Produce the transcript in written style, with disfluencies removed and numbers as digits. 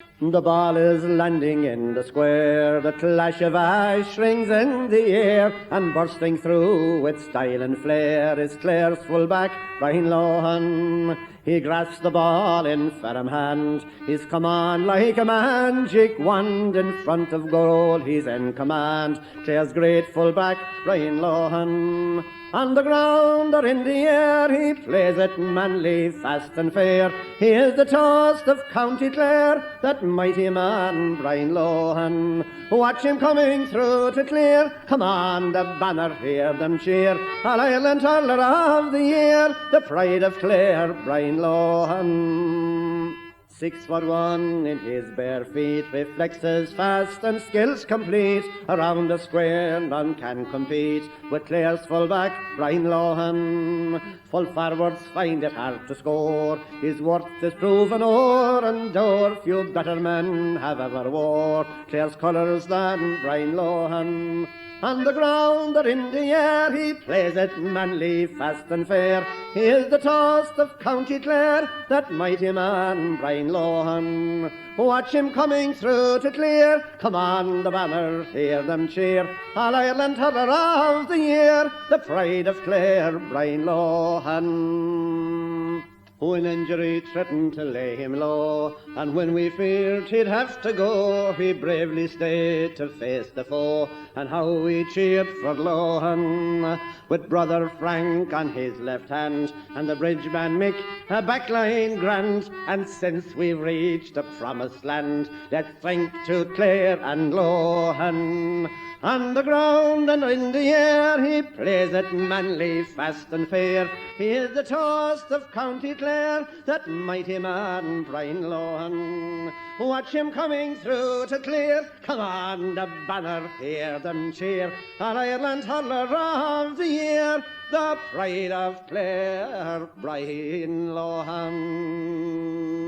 The ball is landing in the square, the clash of ash rings in the air, and bursting through with style and flair is Clare's full-back, Brian Lohan. He grasps the ball in firm hand, he's come on like a magic wand, in front of goal he's in command, Clare's great full-back, Brian Lohan. On the ground or in the air, he plays it manly, fast and fair. He is the toast of County Clare, that mighty man, Brian Lohan. Watch him coming through to clear, come on the banner, hear them cheer. All Ireland hurler of the year, the pride of Clare, Brian Lohan. 6'1" in his bare feet, reflexes fast and skills complete. Around the square none can compete with Clare's fullback, Brian Lohan. Full forwards find it hard to score, his worth is proven o'er and o'er. Few better men have ever wore Clare's colours than Brian Lohan. On the ground or in the air, he plays it manly, fast and fair. He is the toast of County Clare, that mighty man, Brian Lohan. Watch him coming through to clear, come on the banner, hear them cheer. All Ireland hurler of the year, the pride of Clare, Brian Lohan. When injury threatened to lay him low, and when we feared he'd have to go, he bravely stayed to face the foe, and how we cheered for Lohan. With brother Frank on his left hand, and the bridgeman Mick, a backline grand, and since we've reached the promised land, let's drink to Clare and Lohan. On the ground and in the air, he plays it manly, fast and fair. He is the toast of County Clare, that mighty man, Brian Lohan. Watch him coming through to clear, come on the banner, hear them cheer. All Ireland hurler of the year, the pride of Clare, Brian Lohan.